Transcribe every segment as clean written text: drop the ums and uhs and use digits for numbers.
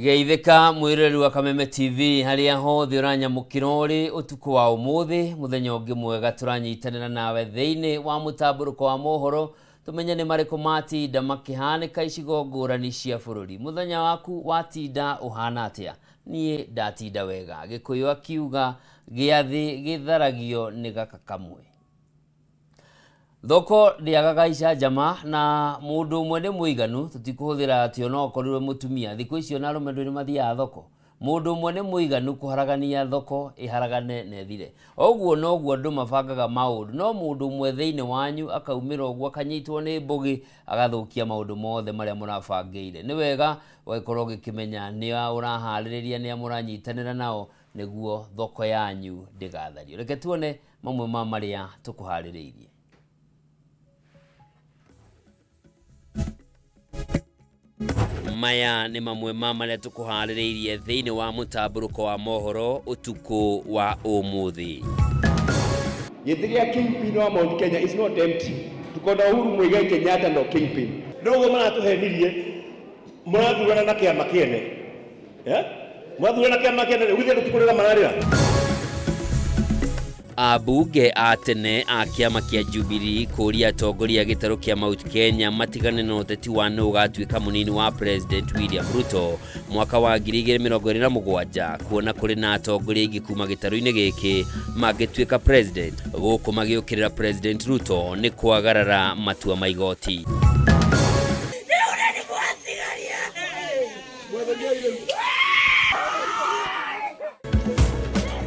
Geithĩka mwĩroreri wa Kameme TV harĩa hothe ũranyamũkĩra ũrĩ ũtukũ wa ũmũthĩ, mũthenya ũngĩ mwega tũranyitanĩra nawe thĩinĩ wa mũtambũrũko wa mohoro, tũmenye nĩ marĩkũ matinda makĩhanĩka icigo ngũrani cia bũrũri. Mũthenya waku watinda ũhana atĩa? Niĩ ndatinda wega. Gĩkũyũ akiuga gĩathĩ gĩtharagio nĩ gaka kamwe. Thoko ndĩagaga icanjama na mũndũ ũmwe nĩ mũiganu, tũtikũhũthĩra atĩ ona okorirwo wĩ mũtumia, thikũ ici ona arũme ndũĩ nĩ mathiaga thoko, mũndũ ũmwe nĩ mũiganu kũharagania thoko ĩharagane na ĩthire. Oũguo noguo andũ mabangaga maũndũ, no mũndũ ũmwe thĩinĩ wanyu akaumĩra ũguo akanyitwo nĩ mbũgĩ agathũkia maũndũ mothe marĩa mũrabangĩire. Nĩ wega ũgagĩkorwo ũgĩkĩmenya nĩa ũraharĩrĩria, nĩa mũranyitanĩra nao nĩguo thoko yanyu ndĩgathario. Reke tuone mamwe ma marĩa tũkũharĩrĩirie. Maya nĩ mamwe ma marĩa tũkũharĩrĩirie thĩinĩ wa mũtambũrũko wa mohoro ũtukũ wa ũmũthĩ. Gĩtĩ gĩa kingpin wa Mount Kenya is not empty. Tuko na Uhuru Muigai Kenyatta ndo kingpin. Noguo maratũhenirie mũrathurana na kĩama kĩene. Eh? Mwathurana kĩama kĩene rĩu githĩ andũ ti kũrĩra mararĩra? Ambunge a tene a kĩama kĩa Jubilee kũria atongoria a gĩtarũ kĩa Mount Kenya matigane na ũteti wa nũ ũgatuĩka mũnini wa President William Ruto mwaka wa 2027 kuona kũrĩ na atongoria aingĩ kuma gĩtarũ-inĩ gĩkĩ mangĩtuĩka president, gũkũ magĩũkĩrĩra President Ruto nĩ kwagarara matua ma igoti.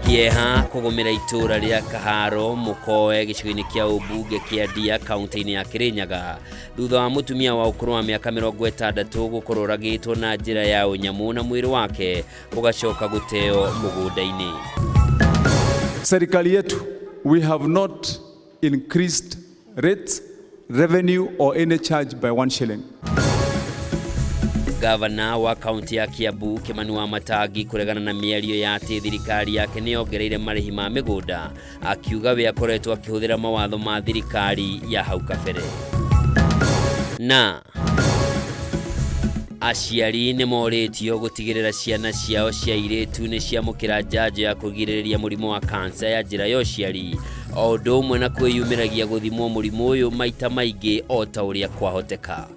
Kĩeha kũgũmĩra itũũra rĩa Kaharo Mũkoe gĩcigo-inĩ kĩa ũmbunge kĩa Ndia kaunti-inĩ ya Kĩrĩnyaga thutha wa mũtumia wa ũkũrũ wa mĩaka 60 gũkorwo oragĩtwo na njĩra ya ũnyamũ na mwĩrĩ wake ũgacoka gũteo mũgũnda-inĩ. Serikali yetu, we have not increased rates, revenue or any charge by one shilling. Gavana wa kaunti ya Kiambu Kimani wa Matangi kũregana na mĩario ya atĩ thirikari yake nĩ yongereire marĩhi ma mĩgũnda, akiuga we akoretwo akĩhũthĩra mawatho ma thirikari ya hau kabere. Na aciari nĩ morĩtio gũtigĩrĩra ciana ciao cia airĩtu nĩ ciamũkĩra njanjo ya kũgirĩrĩria mũrimũ wa kansa ya njĩra ya ũciari, o ũndũ ũmwe na kwĩyumĩragia gũthimwo mũrimũ ũyũ maita maingĩ o ta ũrĩa kwahoteka.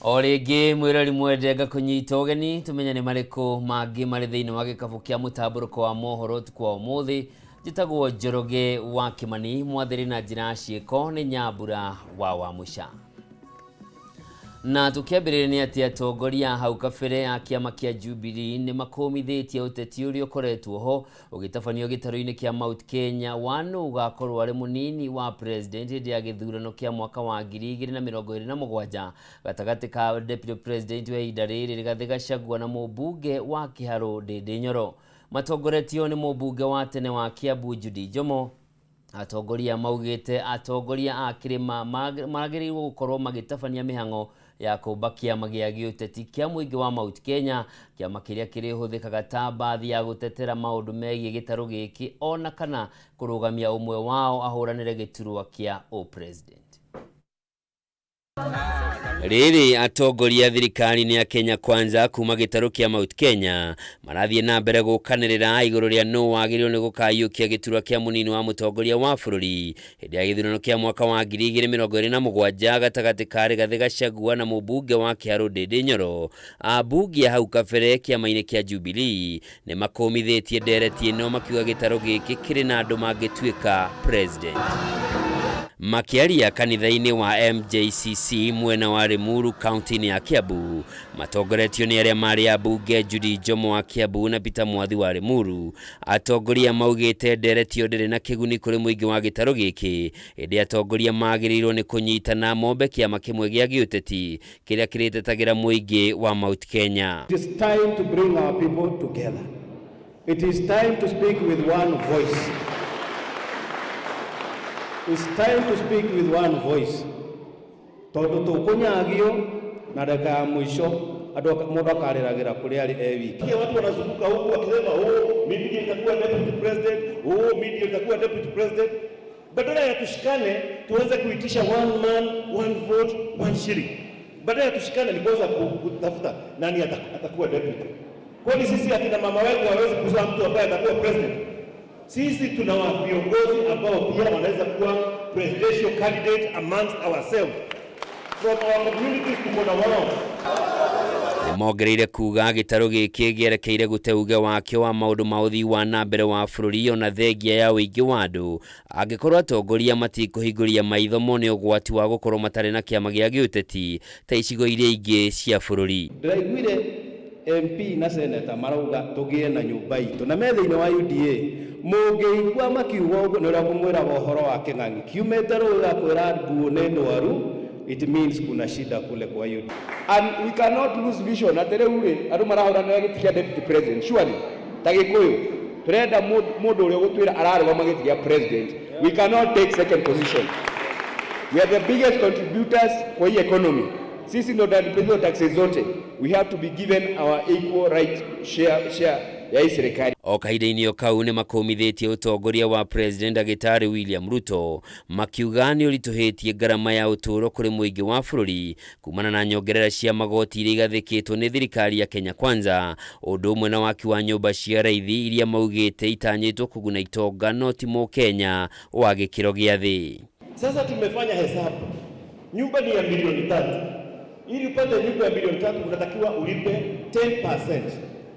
O rĩngĩ mwĩrori mwende ngakũnyita ũgeni tũmenye nĩ marĩkũ mangĩ marĩ thĩinĩ wa gĩkabũ kĩa mũtambũrũko wa mohoro ũtukũ wa ũmũthĩ. Njĩtagwo Njoroge wa Kĩmani, mwathĩrĩ na njĩra ya ciĩko nĩ Nyambura wa Wamũca. Na tũkĩambĩrĩria nĩ atĩ atongoria a hau kabere a kĩama kĩa Jubilee nĩ makũmithĩtie ũteti ũrĩa ũkoretwo ho ũgĩtabanio gĩtarũ-inĩ kĩa Mount Kenya wa nũ ũgakorwo arĩ mũnini wa president hĩndĩ ya gĩthurano kĩa mwaka wa 2027 gatagatĩ ka deputy president wa ihinda rĩrĩ Rigathĩ Gachagua na mũmbunge wa Kĩharũ Ndĩndĩ Nyoro. Matongoretio nĩ mũmbunge wa tene wa Kiambu Judy Njomo, atongoria maugĩte atongoria a kĩrĩma magĩrĩirwo gũkorwo magĩtabania mĩhang'o ya kũmba kĩama gĩa gĩũteti kĩa mũingĩ wa Mount Kenya, kĩama kĩrĩa kĩrĩhũthĩkaga ta mbathi ya gũtetera maũndũ megiĩ gĩtarũ gĩkĩ ona kana kũrũgamia ũmwe wao ahũranĩre gĩturwa kĩa ũ-president. Rĩrĩ atongoria a thirikari nĩ a Kenya Kwanza kuma gĩtarũ kĩa Mount Kenya marathiĩ na mbere gũkanĩrĩra igũrũ rĩa nũ wagĩrĩirwo nĩ gũkayũkia gĩturwa kĩa mũnini wa mũtongoria wa bũrũri hĩndĩ ya gĩthurano kĩa mwaka wa 2027 gatagatĩ ka Rigathĩ Gachagua na mũmbunge wa Kĩharũ Ndĩndĩ Nyoro. Ambunge a hau kabere kĩama-inĩ kĩa Jubilee nĩ makũmithĩtie ndereti ĩno makiuga gĩtarũ gĩkĩ kĩrĩ na andũ mangĩtuĩka president. Makĩaria kanitha-inĩ wa MJCC mwena wa Limuru kaunti-inĩ ya Kiambu, matongoretio nĩ arĩa marĩ ambunge Judy Njomo wa Kiambu na Peter Mwathi wa Limuru, atongoria maugĩte ndereti ĩyo ndĩrĩ na kĩguni kũrĩ mũingĩ wa gĩtarũ gĩkĩ, ĩndĩ atongoria magĩrĩirwo nĩ kũnyitana mombe kĩama kĩmwe gĩa gĩũteti kĩrĩa kĩrĩtetagĩra mũingĩ wa Mount Kenya. It is time to bring our people together. It is time to speak with one voice. It's time to speak with one voice. Tondũ tũkũnyagio na ndagĩka ya mũico Andũ mũndũ akarĩragĩra kũrĩa arĩ e wiki. Kia watu wanazunguka huku wakisema, "Oh, mimi ndiye nitakuwa deputy president, oh, mimi ndiye nitakuwa deputy president." Badala ya tushikane tuanze kuitisha one man, one vote, one shilling. Badala ya tushikane ni kuanza kutafuta nani atakuwa deputy. Kwani sisi akina mama wetu hawezi kuzaa mtu ambaye atakuwa president? Sisi tuna viongozi ambao pia wanaweza kuwa presidential candidate amongst ourselves. From our communities tuko na wao. Nĩmongereire kuga gĩtarũ gĩkĩ gĩerekeire gũte uge wakĩo wa maũndũ ma ũthii wa na mbere wa bũrũri ona thengia ya ũingĩ wa andũ angĩkorwo atongoria matikũhingũria maitho mone ũgwati wa gũkorwo matarĩ na kĩama gĩa gĩũteti ta icigo iria ingĩ cia bũrũri. Ndĩraiguire MP na senator marauga tũgĩe na nyũmba itũ na me thĩinĩ wa UDA. Mũngĩigua makiuga ũguo, nĩ ũrĩa ngũmwĩraga ũhoro wa kĩng'ang'i kiumĩte rũĩ gakwĩra nguo nĩ ndwaru, it means kuna shida kule kwa UDA. And we cannot lose vision atĩ rĩu rĩ, andũ marahũranĩra gĩtĩ kĩa deputy president. Surely ta Gĩkũyũ tũrenda mũndũ ũrĩa ũgũtwĩra ararũgama gĩtĩ kĩa president. We cannot take second position. We are the biggest contributors kwa hii economy. Sisi ndo tunalipa taxes zote. We have to be given our equal right share ya hii serikali. O kahinda-inĩ o kau nĩ makũmithĩtie ũtongoria wa President Ndagĩtarĩ William Ruto, makiuga nĩ ũritũhĩtie ngarama ya ũtũũro kũrĩ mũingĩ wa bũrũri kumana na nyongerera cia magoti iria igathĩkĩtwo nĩ thirikari ya Kenya Kwanza, ũndũ ũmwe na waki wa nyũmba cia raithi iria maugĩte itanyĩtwo kũguna itonga no ti mũkenya wa gĩkĩro gĩa thĩ. Sasa tumefanya hesabu, nyumba ni ya milioni 3. Ili upate nyumba ya milioni 3 unatakiwa ulipe 10%.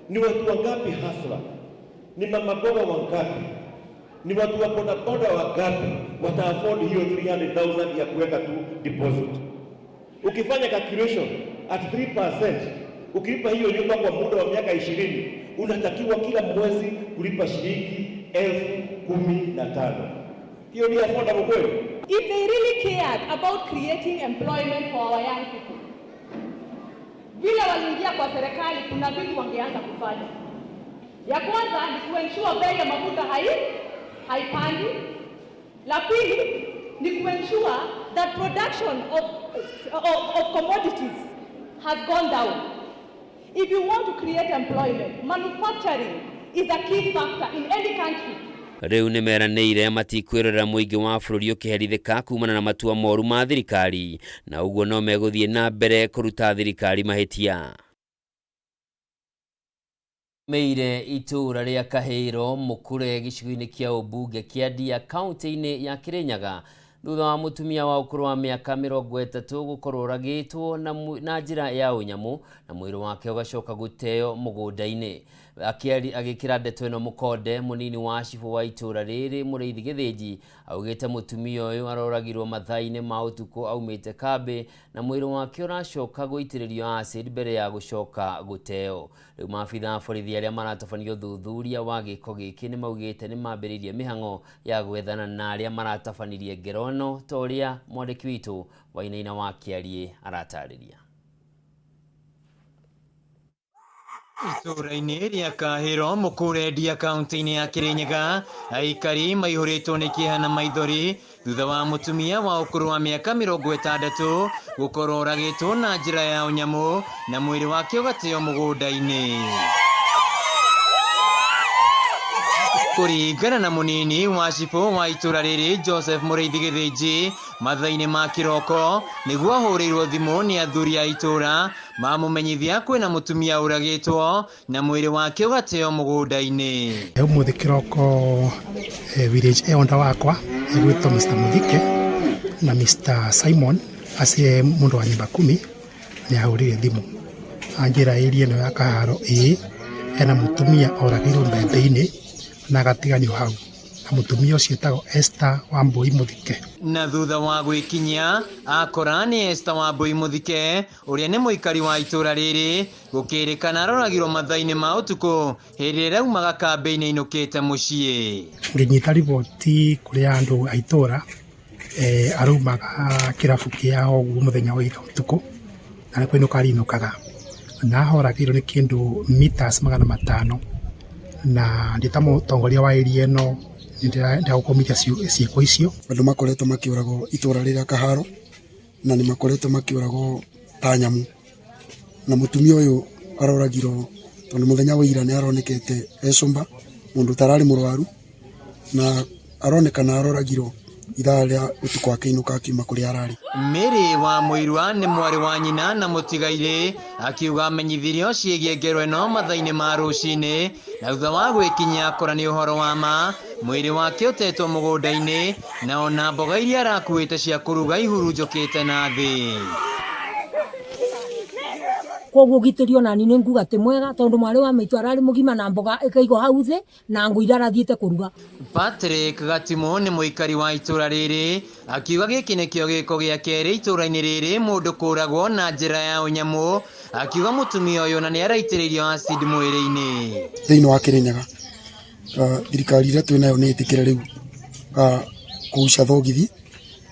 Ni watu wangapi haswa? Ni mama mboga wangapi? Ni watu wa bodaboda wangapi wata afford hiyo 300,000 ya kuweka tu deposit? Ukifanya calculation at 3%, ukilipa hiyo nyumba kwa muda wa miaka 20, unatakiwa kila mwezi kulipa shilingi 15,000. Hiyo ni affordable kweli? If they really cared about creating employment for our young people, vile waliingia kwa serikali, kuna vitu wangeanza kufanya. Ya kwanza ni kuensure bei ya mafuta haipandi. La pili ni kuensure that production of commodities has gone down. If you want to create employment, manufacturing is a key factor in any country. Rĩu nĩ meranĩire matikwĩrorera mũingĩ wa bũrũri ũkĩherithĩka kumana na matua moru ma thirikari, na ũguo no megũthiĩ na mbere kũruta thirikari mahĩtia. Meire itũũra rĩa Kahĩro Mũkure gĩcigo-inĩ kĩa ũmbunge kĩa Ndia kaunti-inĩ ya Kĩrĩnyaga thutha wa mũtumia wa ũkũrũ wa mĩaka 30 gũkorwo oragĩtwo na njĩra ya ũnyamũ na mwĩrĩ wake ũgacoka gũteo mũgũnda-inĩ. Agĩkĩra ndeto ĩno mũkonde, mũnini wa cibũ wa itũũra rĩrĩ Mũrĩithi Gĩthĩnji augĩte mũtumia ũyũ aroragirwo mathaa-inĩ ma ũtukũ aumĩte kambĩ na mwĩrĩ wake ũracoka gũitĩrĩrio acid mbere ya gũcoka gũteo. Rĩu maabitha a borithi arĩa maratabania ũthuthuria wa gĩko gĩkĩ nĩ maugĩte nĩ mambĩrĩirie mĩhang'o ya gwethana na arĩa maratabanirie ngero ĩno, ta ũrĩa mwandĩki witũ Wainaina wa Kĩariĩ aratarĩria. Itũũra-inĩ rĩa Kahĩro Mũkure Ndia kaunti-inĩ ya Kĩrĩnyaga, aikari maihũrĩtwo nĩ kĩeha na maithori thutha wa mũtumia wa ũkũrũ wa mĩaka 60 gũkorwo oragĩtwo na njĩra ya ũnyamũ na mwĩrĩ wake ũgateo mũgũnda-inĩ. Kũringana na mũnini wa cibũ wa itũũra rĩrĩ Joseph Mũrĩithi Gĩthĩnji, mathaa-inĩ ma kĩroko nĩguo ahũrĩirwo thimũ nĩ athuri a itũũra mamũmenyithia kwĩna mũtumia ũragĩtwo na mwĩrĩ wake ũgateo mũgũnda-inĩ. Ũmũthĩ kĩroko, village elder wakwa egwĩtwo Mr Muthike na Mr Simon acie mũndũ wa nyumba kumi nĩ ahũrire thimũ anjĩra area ĩno ya Kaharo ĩĩ hena mũtumia oragĩirwo mbembe-inĩ na agatiganio hau, na mũtumia ũcio etagwo Esther Wambui Muthike. Na thutha wa gwĩkinyia akora nĩ Esther Wambui Muthike ũrĩa nĩ mũikari wa itũũra rĩrĩ, gũkĩrĩkana aroragirwo mathaa-inĩ ma ũtukũ hĩndĩ ĩrĩa aumaga kambĩ-inĩ ainũkĩte mũciĩ. Ngĩnyita riboti kũrĩ andũ a itũũra, araumaga kĩrabu kĩao ũguo mũthenya wa ira ũtukũ na nĩ kũinũka arinũkaga na ahoragĩirwo nĩ kĩndũ meters 500, na ndĩ ta mũtongoria wa area ĩno nĩndĩragũkũmithia ciĩko icio. Andũ makoretwo makĩũragwo itũũra rĩrĩa Kaharo na nĩ makoretwo makĩũragwo ta nyamũ, Na mũtumia ũyũ aroragirwo tondũ mũthenya wa ira nĩ aronekete e cũmba, mũndũ ũtararĩ mũrwaru, na aronekana aroragirwo ithaa rĩa ũtukũ akĩinũka akiuma kũrĩa ararĩ. Mary wa Mũirwa nĩ mwarĩ wa nyina na mũtigairĩ akiuga amenyithirio ciĩgiĩ ngero ĩno mathaa-inĩ ma rũcinĩ na thutha wa gwĩkinyia akora nĩ ũhoro wa ma mwĩrĩ wake ũtetwo mũgũnda-inĩ na ona mboga iria arakuĩte cia kũruga ihurunjũkĩte na thĩ. Koguo ũgitĩri ona niĩ nĩ nguga ti mwega tondũ mwarĩ wa maitũ ararĩ mũgima na mboga ĩkaigwo hau thĩ na ngũ iria arathiĩte kũruga. Patrick Gatimu nĩ mũikari wa itũra rĩrĩ akiuga gĩkĩ nĩkĩo gĩko gĩa kerĩ itũra-inĩ rĩrĩ mũndũ kũragwo na njĩra ya ũnyamũ akiuga mũtumia ũyũ na nĩ araitĩrĩirio acid mwĩrĩ-inĩ. Thĩinĩ wa Kĩrĩnyaga thirikari ĩrĩa twĩ nayo nĩ ĩtĩkĩre rĩu kũgucia thogithi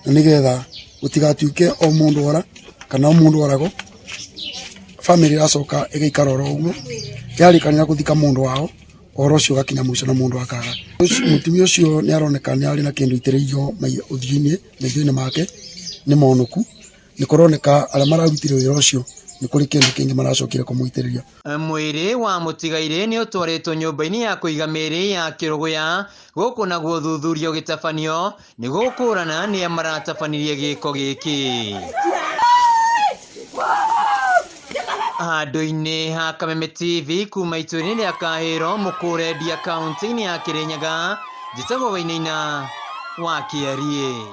na nĩgetha gũtigatuĩke o mũndũ ora kana o mũndũ oragwo, bamĩrĩ ĩracoka ĩgaikara oro ũguo, yarĩkanĩra gũthika mũndũ wao ũhoro ũcio ũgakinya mũico na mũndũ akaga. Mũtumia ũcio nĩ aroneka nĩ arĩ na kĩndũ aitĩrĩirio ũthiũ-inĩ, maitho-inĩ make nĩ monũku, nĩ kũroneka arĩa mararutire wĩra ũcio nĩ kũrĩ kĩndũ kĩngĩ maracokire kũmũitĩrĩria. Mwĩrĩ wa mũtigairĩ nĩ ũtwarĩtwo nyũmba-inĩ ya kũiga mĩĩrĩ ya Kĩrũgũya gũkũ naguo ũthuthuria ũgĩtabanio nĩguo gũkũrana nĩa maratabanirie gĩko gĩkĩ. Handũ-inĩ ha Kameme TV kuma itũra-inĩ rĩa Kahĩro Mũkũrendia kaunti-inĩ ya Kĩrĩnyaga, njĩtagwo Wainaina wa Kĩariĩ.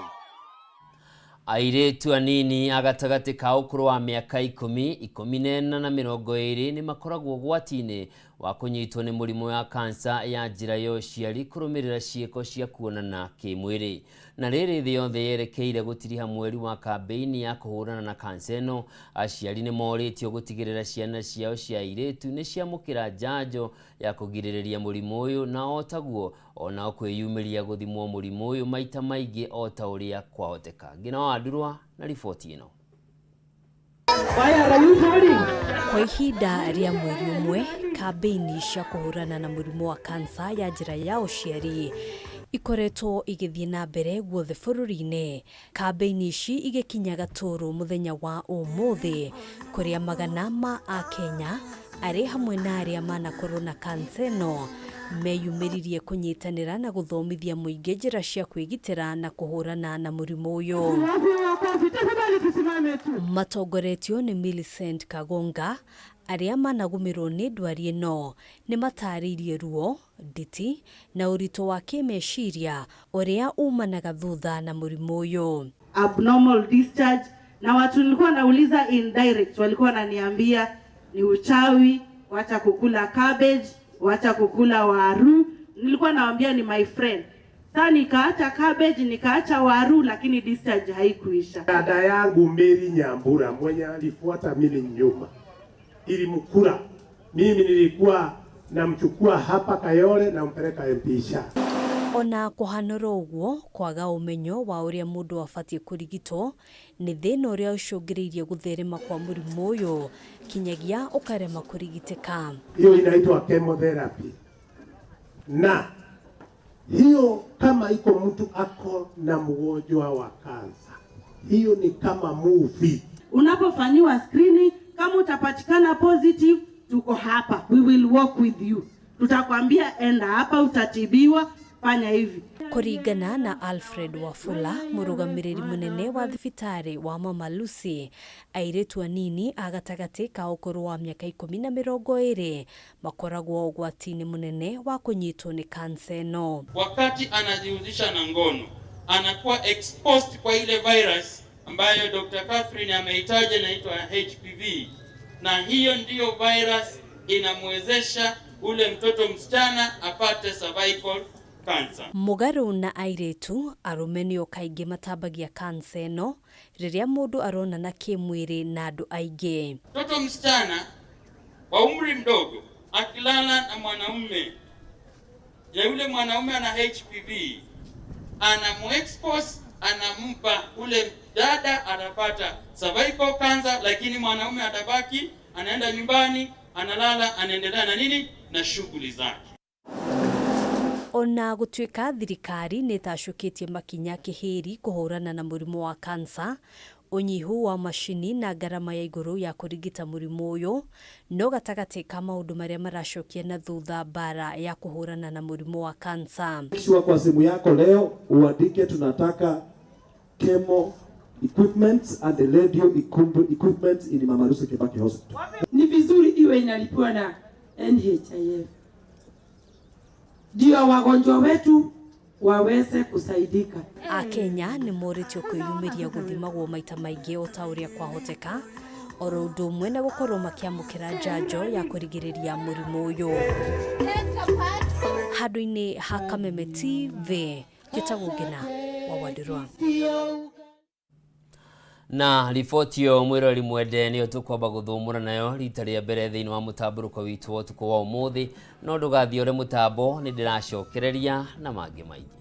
Airĩtu anini a gatagatĩ ka ũkũrũ wa mĩaka 10, 14 na 20 nĩ makoragwo ũgwati-inĩ wa kũnyitwo nĩ mũrimũ wa kansa ya njĩra ya ũciari kũrũmĩrĩra ciĩko cia kuonana kĩmwĩrĩ. Na rĩrĩ thĩ yothe yerekeire gũtiriha mweri wa kambĩini ya kũhũrana na kansa ĩno, aciari nĩ morĩtio gũtigĩrĩra ciana ciao cia airĩtu nĩ ciamũkĩra njanjo ya kũgirĩrĩria mũrimũ ũyũ na o taguo onao kwĩyumĩria gũthimwo mũrimũ ũyũ maita maingĩ o ta ũrĩa kwahoteka. Ngina wa Ndurwa na riboti ĩno. Kwa ihinda rĩa mweri ũmwe, kambĩini cia kũhũrana na mũrimũ wa kansa ya njĩra ya ũciari ikoretwo igĩthiĩ na mbere guothe bũrũri-inĩ. Kambĩini ici igĩkinya Gatũrũ mũthenya wa ũmũthĩ, kũrĩa magana ma Akenya arĩ hamwe na arĩa manakorwo na kansa ĩno meyumĩririe kũnyitanĩra na gũthomithia mũingĩ njĩra cia kwĩgitĩra na kũhũrana na mũrimũ ũyũ. Matongoretio nĩ Millicent Kagonga, arĩa managũmĩrwo nĩ ndwari ĩno nĩ matarĩirie ruo, nditi na ũritũ wa kĩmeciria ũrĩa umanaga thutha na mũrimũ ũyũ. Abnormal discharge, na watu nilikuwa nauliza indirect walikuwa wananiambia ni uchawi, wacha kukula cabbage, wacha kukula waru. Nilikuwa nawaambia ni my friend. Sasa nikaacha cabbage, nikaacha waru, lakini discharge haikuisha. Dada yangu Mary Nyambura mwenye alifuata mimi nyuma ilimkula mimi, nilikuwa namchukua hapa Kayole nampeleka Mpisha. Ona kũhanũra ũguo, kwaga ũmenyo wa ũrĩa mũndũ abatiĩ kũrigitwo nĩ thĩna ũrĩa ũcũngĩrĩirie gũtherema kwa mũrimũ ũyũ kinyagia ũkarema kũrigitĩka. Hiyo inaitwa chemotherapy, na hiyo kama iko mtu ako na mgonjwa wa kansa, hiyo ni kama movie. Unapofanyiwa screening, kama utapatikana positive, tuko hapa, we will work with you. Tutakwambia enda hapa, utatibiwa, fanya hivi. Kũringana na Alfred Wafula, mũrũgamĩrĩri mũnene wa thibitarĩ wa Mama Lucy, airĩtu anini a gatagatĩ ka ũkũrũ wa mĩaka 10 na 20 makoragwo ũgwati-inĩ mũnene wa kũnyitwo nĩ kansa ĩno. Wakati anajihusisha na ngono, anakuwa exposed kwa ile virus ambayo Dr. Catherine ameitaja inaitwa HPV, na hiyo ndiyo virus inamwezesha ule mtoto msichana apate cervical cancer. Mũgarũ na airĩtu, arũme nĩo kaingĩ matambagia kansa ĩno rĩrĩa mũndũ aronana kĩmwĩrĩ na andũ aingĩ. Mtoto msichana wa umri mdogo akilala na mwanaume na yule mwanaume ana HPV, anamuexpose, anampa ule dada, atapata cervical cancer, lakini mwanaume atabaki anaenda nyumbani, analala, anaendelea na nini na shughuli zake. Ona gũtuĩka thirikari nĩ ĩtacũkĩtie makinya kĩhĩri kũhũrana na mũrimũ wa kansa, Ũnyihu wa macini na ngarama ya igũrũ ya kũrigita mũrimũ ũyũ no gatagatĩ ka maũndũ marĩa maracokia na thutha mbara ya kũhũrana na mũrimũ wa kansa. Make sure kwa simu yako leo uandike tunataka chemo equipment and the radio equipment in Mama Lucy Kibaki Hospital. Ni vizuri iwe inalipiwa na NHIF ndio wagonjwa wetu waweze kusaidika. Akenya nĩ morĩtio kwĩyumĩria gũthimagwo maita maingĩ o ta ũrĩa kwahoteka oro ũndũ ũmwe na gũkorwo makĩamũkĩra njanjo ya kũrigĩrĩria mũrimũ ũyũ. Handũ-inĩ ha Kameme TV, njĩtagwo Ngina wa Wandirwa. Na riboti ĩyo mwĩroreri mwende nĩyo tũkwamba gũthũmũra nayo rita rĩa mbere thĩinĩ wa mũtambũrũko witũ wa ũtukũ wa ũmũthĩ, no ndũgathiĩ ũrĩ mũtambo, nĩ ndĩracokereria na mangĩ maingĩ.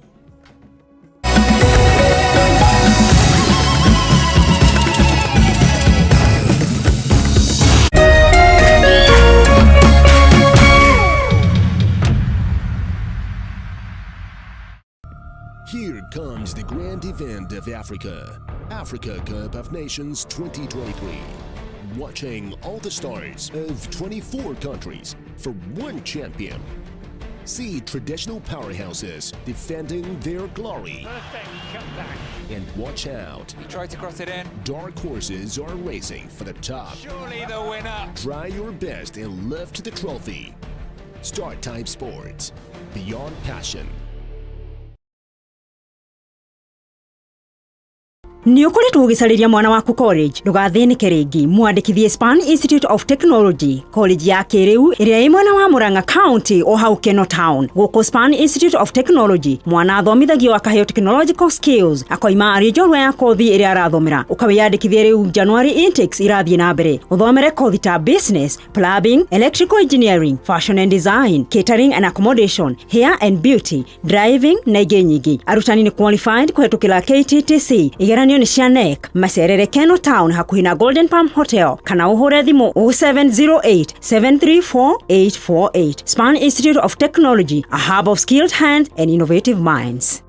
Here comes the grand event of Africa, Africa Cup of Nations 2023. Watching all the stars of 24 countries for one champion. See traditional powerhouses defending their glory. Perfect comeback. And watch out. He tried to cross it in. Dark horses are racing for the top. Surely the winner. Try your best and lift the trophy. Star Time Sports. Beyond passion. Nĩ ũkoretwo ũgĩcarĩria mwana waku college, ndũgathĩnĩke rĩngĩ. Mwandĩkithie Span Institute of Technology, college ya kĩrĩu ĩrĩa ĩ mwena wa Murang'a County o hau Keno Town. Gũkũ Span Institute of Technology mwana athomithagio akaheo technological skills, akoima arĩ njorua ya kothi ĩrĩa arathomera. Ũkawĩyandĩkithie rĩu, January intakes irathiĩ na mbere. Ũthomere kothi ta business, plumbing, electrical engineering, fashion and design, catering and accommodation, hair and beauty, driving na ingĩ nyingĩ. Arutani nĩ qualified kũhetũkĩra KTTC. Igeranio nĩ cia KNEC. Macerere Keno Town hakuhĩ na Golden Palm Hotel kana ũhũre thimũ 0708 734 848. Span Institute of Technology, a hub of skilled hands and innovative minds.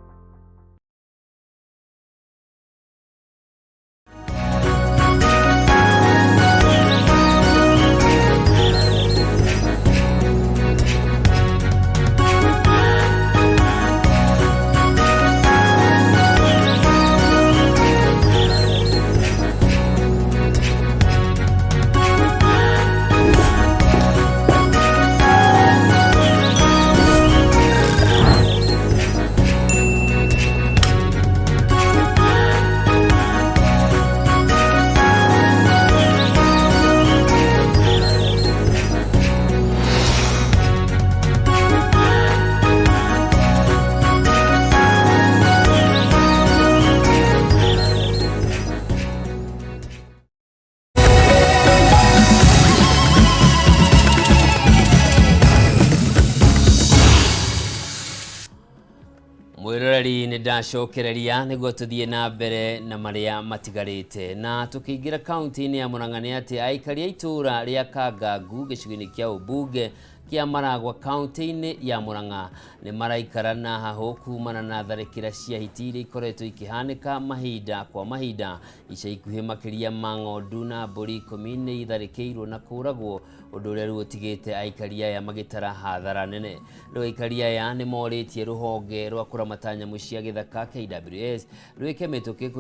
Mwĩroreri, nĩ ndacokereria nĩguo tũthiĩ na mbere na marĩa matigarĩte, na tũkĩingĩra kaunti-inĩ ya Murang'a nĩ atĩ aikari a itũũra rĩa Kangangu gĩcigo-inĩ kĩa ũmbunge kĩa Maragwa kaunti-inĩ ya Murang'a nĩ maraikara na hahũ kumana na tharĩkĩra cia hiti iria ikoretwo ikĩhanĩka mahinda kwa mahinda. Ica ikuhĩ makĩria ma ng'ondu na mbũri 10 nĩ itharĩkĩirwo na kũragwo, ũndũ ũrĩa rĩu ũtigĩte aikari aya magĩtara hathara nene. Rĩu aikari aya nĩ morĩtie rũhonge rwa kũramata nyamũ cia gĩthaka KWS rwĩke mĩtũkĩ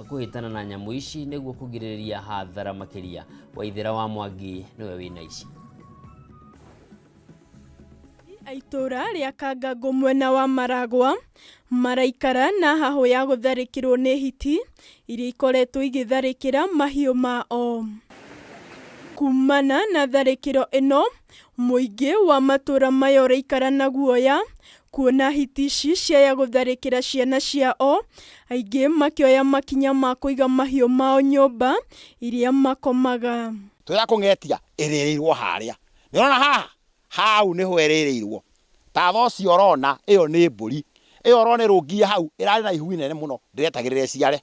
kũhĩtana na nyamũ ici nĩguo kũgirĩrĩria hathara makĩria. Waithera wa Mwangi nĩwe wĩna ici. Itũũra rĩa Kangango mwena wa Maragwa maraikara na hahũ ya gũtharĩkĩrwo nĩ hiti iria ikoretwo igĩtharĩkĩra mahiũ mao. Kumana na tharĩkĩro ĩno, mũingĩ wa matũũra maya ũraikara na guoya kuona hiti ici ciaya gũtharĩkĩra ciana ciao, aingĩ makĩoya makinya ma kũiga mahiũ mao nyũmba iria makomaga. Twĩra kũng'etia ĩrĩrĩirwo harĩa, nĩ ũrona haha hau nĩho ĩrĩrĩirwo. Ta tha ũcio ũrona ĩyo nĩ mbũri, ĩyo ũrona ĩrũngiĩ hau ĩrarĩ na ihu inene mũno, ndĩretagĩrĩra ĩciare.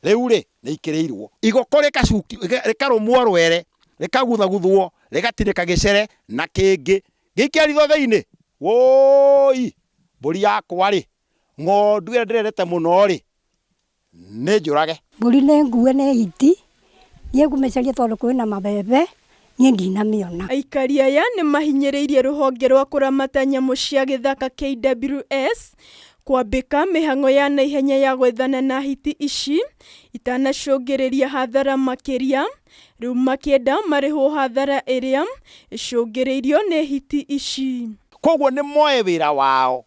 Rĩu rĩ nĩ ikĩrĩirwo igoko rĩkarũmwo rwere, rĩkaguthaguthwo, rĩgatinĩka gĩcere na kĩngĩ gĩikia ritho thĩinĩ. Woi, mbũri yakwa rĩ, ng'ondu ĩrĩa ndĩrendete mũno rĩ, Nĩ njũrage. Mbũri nĩ ngue nĩ hiti, niĩ ngũmĩcaria tondũ kwĩna mabebe, niĩ ndinamĩona. Aikari aya nĩ mahinyĩrĩirie rũhonge rwa kũramata nyamũ cia gĩthaka KWS kwambĩka mĩhang'o ya naihenya ya gwethana na hiti ici itanacũngĩrĩria hathara makĩria, rĩu makĩenda marĩhwo hathara ĩrĩa ĩcũngĩrĩirio nĩ hiti ici. Koguo nĩ moe wĩra wao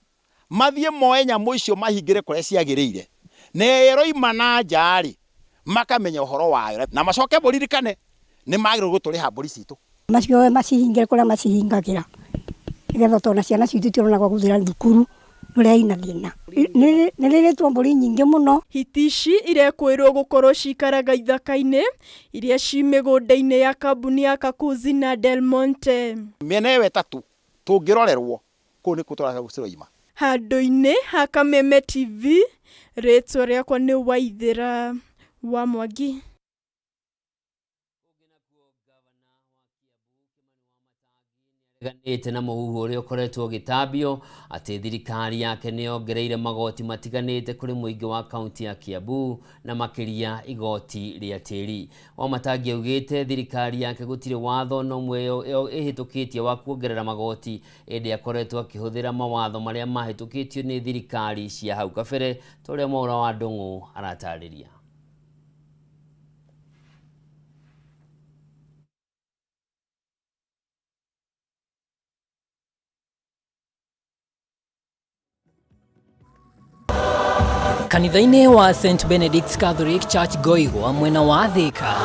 mathiĩ moe nyamũ icio mahingĩre kũrĩa ciagĩrĩire, na ĩroima na nja rĩ, makamenya ũhoro wayo, na macoke mũririkane nĩ magĩrĩirwo gũtũrĩha mbũri citũ. Macioe macihingĩre kũrĩa macihingagĩra nĩgetha tondũ ciana citũ itirona gwa gũthiĩra thukuru rũrĩa ina thĩna. Nĩ rĩrĩtwo mbũri nyingĩ mũno. Hiti ici irekũĩrwo gũkorwo cikaraga ithaka-inĩ iria ci mĩgũnda-inĩ ya kambuni ya Kakuzi na Del Monte. Mĩena ĩyo ĩtatũ tũngĩrorerwo kũu nĩkuo tũraima. Handũ-inĩ ha Kameme TV, rĩtwa rĩakwa nĩ Waithĩra wa Mwangi. Areganĩte na mũhuhu ũrĩa ũkoretwo ũgĩtambio atĩ thirikari yake nĩ yongereire magoti matiganĩte kũrĩ mũingĩ wa kaunti ya Kiambu na makĩria igoti rĩa tĩri. Wamatangi augĩte thirikari yake gũtirĩ watho na ũmwe ĩhĩtũkĩtie wa kuongerera magoti, ĩndĩ akoretwo akĩhũthĩra mawatho marĩa mahĩtũkĩtio nĩ thirikari cia hau kabere ta ũrĩa Mwaura wa Ndung'u aratarĩria. Kanitha-inĩ wa St Benedict's Catholic Church Goigwa mwena wa Thika,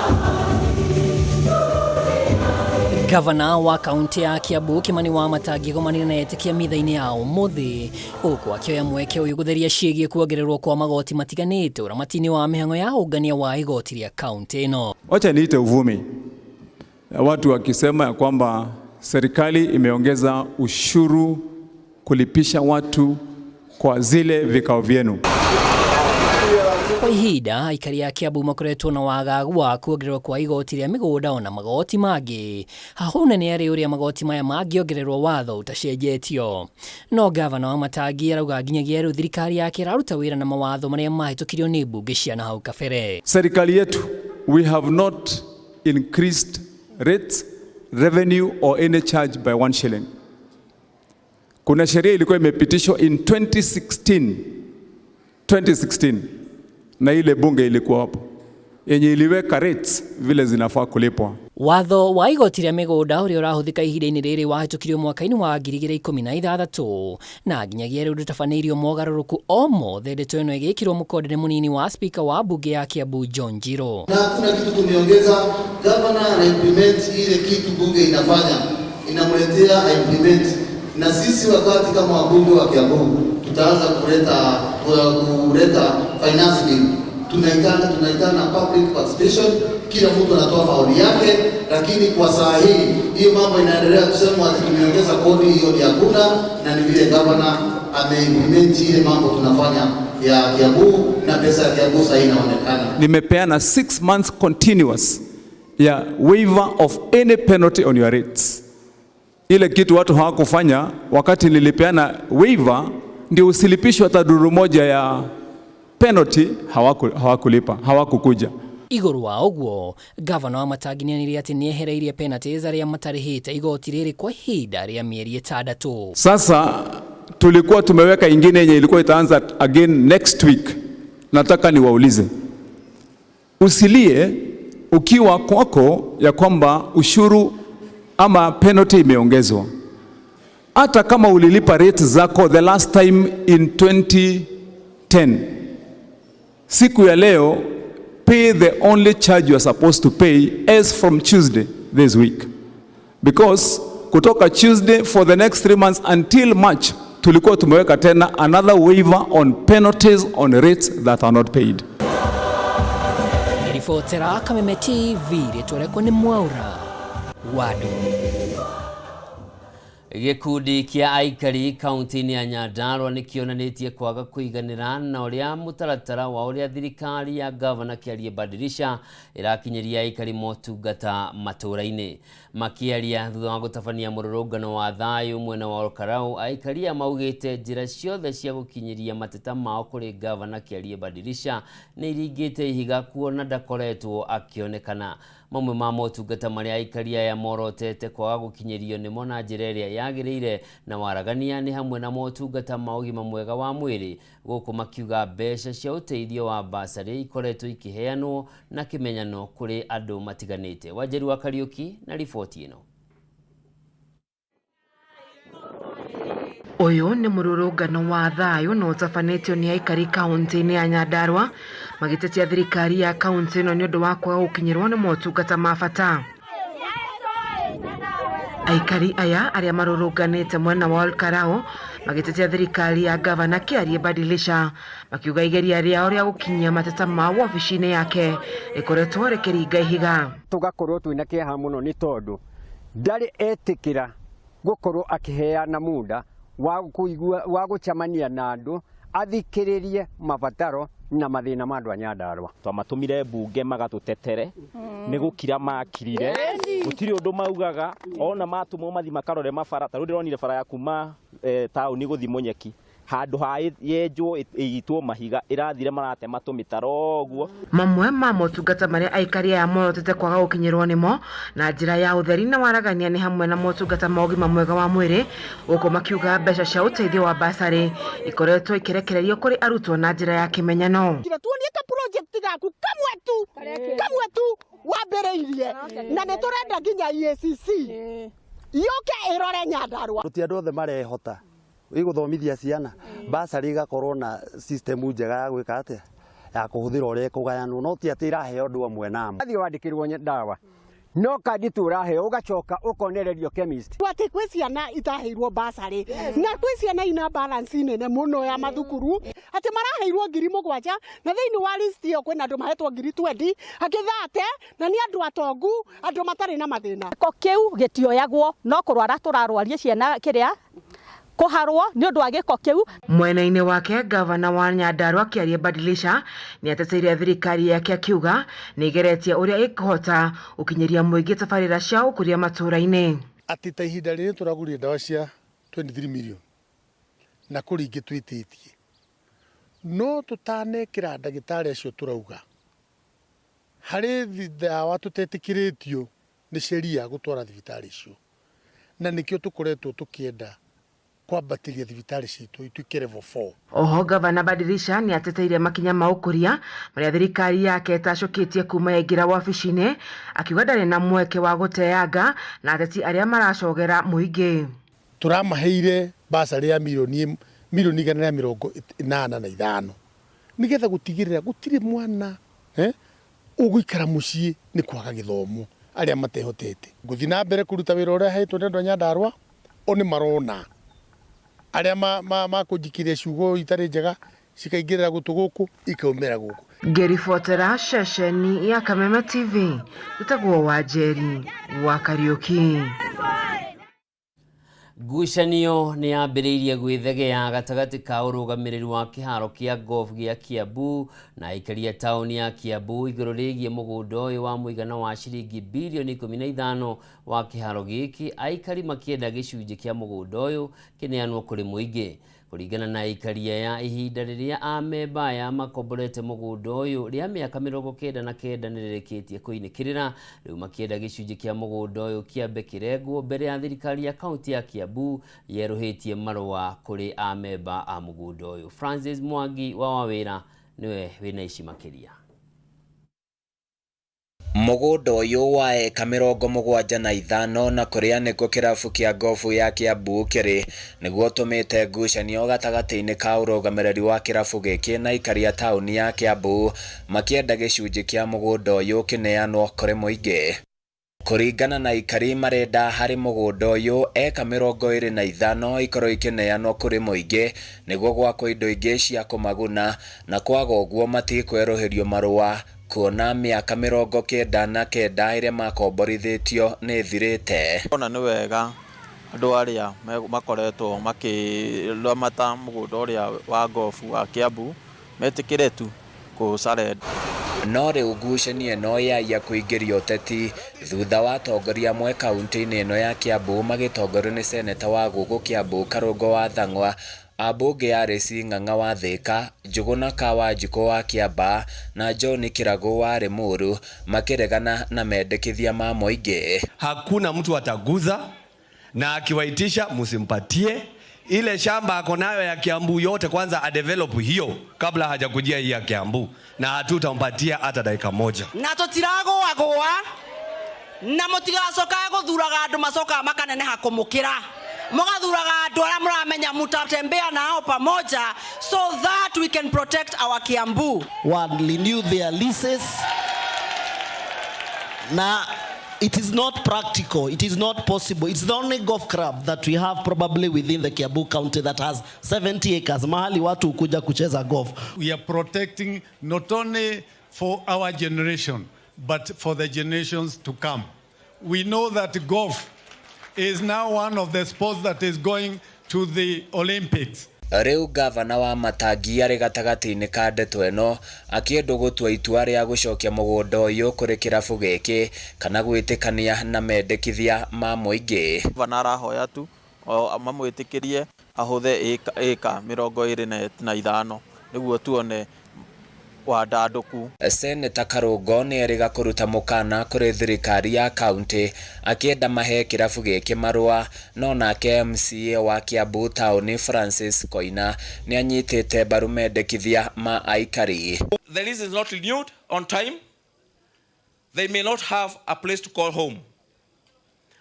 Gavana wa kaunti ya Kiambu Kimani Wamatangi agomanire na etĩkia mitha-inĩ ya ũmũthĩ gũkũ akĩoya mweke ũyũ gũtheria ciĩgiĩ kuongererwo kwa magoti matiganĩte ũramati-inĩ wa mĩhang'o ya ũngania wa igoti rĩa kaunti ĩno. Wacha niite uvumi, watu wakisema ya kwamba serikali imeongeza ushuru kulipisha watu kwa zile vikao vyenu. Kwa ihinda aikari a Kiambu makoretwo na wagagu wa kuongererwo kwa igoti rĩa mĩgũnda ona magoti mangĩ. Hahũ nene arĩ ũrĩa magoti maya mangĩongererwo watho ũtacenjetio. No gavana Wamatangi arauga nginyagia rĩu thirikari yake ĩraruta wĩra na mawatho marĩa mahĩtũkirio nĩ mbunge cia na hau kabere. Serikali yetu, we have not increased rates, revenue or any charge by 1 shilling. Kuna sheria ilikuwa imepitishwa in 2016 na ile bunge ilikuwa hapo yenye iliweka rates vile zinafaa kulipwa. Watho wa igoti rĩa mĩgũnda ũrĩa ũrahũthĩka ihinda-inĩ rĩrĩ wahĩtũkirio mwaka-inĩ wa 2016 na nginyagia rĩu ndũtabanĩirio mogarũrũku o mothe. Ndeto ĩno ĩgĩkĩrwo mũkonde nĩ mũnini wa spika wa mbunge ya Kiambu John Njirũ. Na hakuna kitu tumeongeza, gavana ana implement ile kitu bunge inafanya, inamletea implement, na sisi wakati kama wabunge wa Kiambu tutaanza kuleta finance bill, tunaitana public participation, kila mtu anatoa maoni yake, lakini kwa saa hii hiyo mambo inaendelea kusema ati tumeongeza kodi, hiyo ni hakuna, na ni vile governor ameimplement ile mambo tunafanya ya Kiambu na pesa ya Kiambu sasa inaonekana. Nimepeana 6 months continuous ya waiver of any penalty on your rates. Ile kitu watu hawakufanya wakati nilipeana waiver, ndio usilipishwe hata duru moja ya penalty, hawakulipa, hawakukuja. Igũrũ wa ũguo, gavana Wamatangi nĩanĩrĩire atĩ nĩehereirie penalties arĩa matarĩhĩte igoti rĩrĩ kwa ihinda rĩa mĩeri ĩtandatũ. Sasa tulikuwa tumeweka ingine yenye ilikuwa itaanza again next week. Nataka niwaulize, usilie ukiwa kwako ya kwamba ushuru ama penalty imeongezwa. Hata kama ulilipa rate zako the last time in 2010, siku ya leo pay the only charge you are supposed to pay as from Tuesday this week. Because kutoka Tuesday for the next 3 months until March, tulikuwa tumeweka tena another waiver on penalties on rates that are not paid. Ribotera Kameme TV, rĩtwa rĩakwa nĩ Mwaura Wadu. Gĩkundi kĩa aikari kaunti-inĩ ya Nyandarua nĩ kĩonanĩtie kwaga kũiganĩra na ũrĩa mũtaratara wa ũrĩa thirikari ya gavana Kĩarie Badirisha ĩrakinyĩria aikari motungata matũũra-inĩ. Makĩaria thutha wa gũtabania mũrũrũngano wa thayũ mwena wa Olkarau, aikari aya maugĩte njĩra ciothe cia gũkinyĩria mateta mao kũrĩ gavana Kĩarie Badirisha nĩ iringĩte ihiga kuona ndakoretwo akĩonekana. Mamwe ma motungata marĩa aikari aya morotete kwaga gũkinyĩrio nĩmo na njĩra ĩrĩa yagĩrĩire na waragania nĩ hamwe na motungata ma ũgima mwega wa mwĩrĩ, gũkũ makiuga mbeca cia ũteithio wa basarĩ ikoretwo ikĩheanwo na kĩmenyano kũrĩ andũ matiganĩte. Wanjeri wa Kariũki na riboti ĩno. Ũyũ nĩ mũrũrũngano wa thayũ na ũtabanĩtio nĩ aikari kaunti-inĩ ya Nyandarua magĩtetia thirikari ya kaunti ĩno nĩ ũndũ wa kwaga gũkinyĩrwo nĩ motungata ma bata. Aikari aya arĩa marũrũnganĩte mwena wa Olkarau magĩtetia thirikari ya gavana Kĩarie Badilisha makiuga igeria rĩao rĩa gũkinyia mateta mao wabici-inĩ yake rĩkoretwo rĩkĩringa ihiga. Tũgakorwo twĩna kĩeha mũno nĩ tondũ ndarĩ etĩkĩra gũkorwo akĩheana muda wa kũigua wa gũcemania na andũ athikĩrĩrie mabataro na mathĩna ma andũ a Nyandarua. Twamatũmire mbunge magatũtetere nĩ gũkira makirire gũtirĩ ũndũ maugaga ona matũmwo mathi makarore mabara ta rĩu ndĩronire bara ya kuma taũni gũthi Mũnyeki handũ ha yenjwo ĩitwo mahiga ĩrathire maratema tũmĩtaro ũguo. Mamwe ma motungata marĩa aikari aya morotete kwaga gũkinyĩrwo nĩmo na njĩra ya ũtheri na waragania nĩ hamwe na motungata ma ũgima mwega wa mwĩrĩ, gũkũ makiuga mbeca cia ũteithio wa basarĩ ikoretwo ikĩrekererio kũrĩ arutwo na njĩra ya kĩmenyano. Tuonie ka project gaku kamwe tu kamwe tu wambĩrĩirie na nĩ tũrenda nginya EACC yũke ĩrore Nyandarua. Ti andũ othe marehota ĩgũthomithia ciana basarĩ ĩgakorwo na system njega ya gwĩka atĩa ya kũhũthĩra ũrĩa ĩkũgayanwo no ti atĩ ĩraheo andũ amwe na amwe. Athiĩ wandĩkĩrwo ndawa no kandi tu ũraheo ũgacoka ũkonererio chemist. Atĩ kwĩ ciana itaheirwo basarĩ na kwĩ ciana ina balance nene mũno ya mathukuru atĩ maraheirwo 7,000 na thĩinĩ wa list ĩyo kwĩna andũ mahetwo 20,000 angĩ 30 na nĩ andũ atongu andũ matarĩ na mathĩna. Gĩko kĩu gĩtioyagwo no kũrwara tũrarwaria ciana kĩrĩa kũharwo nĩ ũndũ wa gĩko kĩu. Mwena-inĩ wake gavana wa Nyandarua Kĩarie Badilisha nĩ ateteire thirikari yake akiuga nĩ ĩgeretie ũrĩa ĩkũhota gũkinyĩria mũingĩ tabarĩra cia ũkũria matũũra-inĩ. Atĩ ta ihinda rĩrĩ tũragũrire ndawa cia 23 million na kũrĩ ingĩ twĩtĩtie no tũtanekĩra ndagĩtarĩ acio tũrauga harĩ ndawa tũtetĩkĩrĩtio nĩ sheria gũtwara thibitarĩ icio na nĩkĩo tũkoretwo tũkĩenda kwambatĩria thibitarĩ citũ ituĩke level 4. Oho gavana Badilisha nĩ ateteire makinya ma ũkũria marĩa thirikari yake ĩtacũkĩtie kuma yaingĩra wabici-inĩ akiuga ndarĩ na mweke wa gũteanga na ateti arĩa maracogera mũingĩ. Tũramaheire basarĩ ya milioni 185 nĩgetha gũtigĩrĩra gũtirĩ mwana ũgũikara mũciĩ nĩ kwaga gĩthomo arĩa matehotete. Ngũthiĩ na mbere kũruta wĩra ũrĩa heetwo nĩ andũ a Nyandarua o nĩ marona arĩa makũnjikĩria ciugo itarĩ njega cikaingĩrĩra gũtũ gũkũ ikaumĩra gũkũ. Ngĩribotera ceceni ya Kameme TV ĩtagwo Wanjeri wa Kariũki. Ngucanio nĩ yambĩrĩirie gwĩthegea gatagatĩ ka ũrũgamĩrĩri wa kĩharo kĩa golf gĩa Kiambu na aikari a taũni ya Kiambu igũrũ rĩgiĩ mũgũnda ũyũ wa mũigana wa ciringi birioni 15 wa kĩharo gĩkĩ, aikari makĩenda gĩcunjĩ kĩa mũgũnda ũyũ kĩneanwo kũrĩ mũingĩ. Kũringana na aikari aya, ihinda rĩrĩa amemba aya makomborete mũgũnda ũyũ rĩa mĩaka 99 nĩ rĩrĩkĩtie kũinĩkĩrĩra, rĩu makĩenda gĩcunjĩ kĩa mũgũnda ũyũ kĩambe kĩrengwo mbere ya thirikari ya kaunti ya Kiambu yerũhĩtie marũa kũrĩ amemba a mũgũnda ũyũ. Francis Mwangi wa Wawĩra nĩwe wĩna ici makĩria. Mũgũnda ũyũ wa eka 75 na kũrĩa nĩkuo kĩrabu kĩa gofu ya Kiambu kĩrĩ nĩguo ũtũmĩte ngucanio gatagatĩ-inĩ ka ũrũgamĩrĩri wa kĩrabu gĩkĩ na aikari a taũni ya Kiambu makĩenda gĩcunjĩ kĩa mũgũnda ũyũ kĩneanwo kũrĩ mũingĩ. Kũringana na aikari marenda harĩ mũgũnda ũyũ eka 25 ikorwo ikĩneanwo kũrĩ mũingĩ nĩguo gwakwo indo ingĩ cia kũmaguna na kwaga ũguo matikwerũhĩrio marũa kuona mĩaka 99 ĩrĩa makomborithĩtio nĩ ĩthirĩte. Ona nĩ wega Andũ arĩa makoretwo makĩramata mũgũnda ũrĩa wa gofu wa Kiambu metĩkĩre tu kũ surrender. No rĩu ngucanio ĩno yaiya kũingĩria ũteti thutha wa atongoria amwe kaunti-inĩ ĩno ya Kiambu magĩtongorio nĩ seneta wa gũkũ Kiambu Karũngo wa Thang'wa, ambunge Alice Ng'ang'a wa Thika, Njũgũna Kawanjikũ wa Kiambaa na John Kĩragũ wa Limuru makĩregana na mendekithia ma mũingĩ. Hakuna mtu ataguza na akiwaitisha msimpatie ile shamba ako nayo ya Kiambu yote, kwanza adevelop hiyo kabla hajakujia hii ya Kiambu, na hatutampatia hata dakika moja. Na tũtiragũagũa na mũtigacokaga gũthuraga andũ macokaga makaneneha kũmũkĩra mũgathuraga andũ arĩa mũramenya mutatembea nao pamoja so that we can protect our Kiambu. Renew their leases. Now, it is not practical. It is not possible. It's the only golf club that we have probably within the Kiambu County that has 70 acres. Mahali watu hukuja kucheza golf. We are protecting not only for our generation, but for the generations to come. We know that golf is now one of the sports that is going to the Olympics. Rĩu ngavana wa Matangi arĩ gatagatĩ-inĩ ka ndeto ĩno akĩendwo gũtua itua rĩa gũcokia mũgũnda ũyũ kũrĩ kĩrabu gĩkĩ kana gwĩtĩkania na mendekithia ma mũingĩ. Gavana arahoya tu o mamwĩtĩkĩrie ahũthe ĩka 25 nĩguo tuone wandandũku. Seneta Karũngo nĩ erĩga kũruta mũkana kũrĩ thirikari ya kaunti akĩenda mahe kĩrabu gĩkĩ marũa no nake MCA wa Kiambu taũni Francis Koina nĩ anyitĩte mbaru mendekithia ma aikari. The lease is not renewed on time. They may not have a place to call home.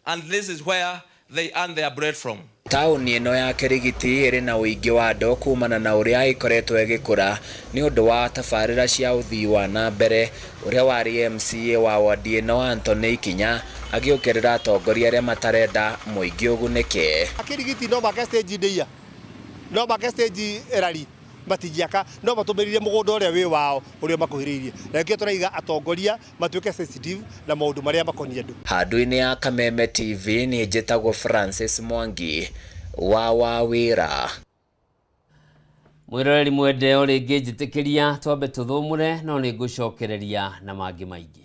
And this is where they earn their bread from. Taũni ĩno ya Kĩrigiti ĩrĩ na ũingĩ wa andũ kumana na ũrĩa ĩkoretwo ĩgĩkũra nĩ ũndũ wa tabarĩra cia ũthii wa na mbere ũrĩa warĩ MCA wa wadi ĩno Anthony Ikinya agĩũkĩrĩra atongoria arĩa matarenda mũingĩ ũgunĩke. Kĩrigiti no make stage ndĩia no make stage erari matingiaka no matũmĩrire mũgũnda ũrĩa wĩ wao ũrĩa makuhĩrĩirie na nĩkĩo tũraiga atongoria matuĩke sensitive na maũndũ marĩa makoniĩ andũ. Handũ-inĩ ya Kameme TV niĩ njĩtagwo Francis Mwangi wa Wawĩra. Mwĩroreri mwende o rĩngĩ njĩtĩkĩria twambe tũthũmũre no nĩ ngũcokereria na mangĩ maingĩ.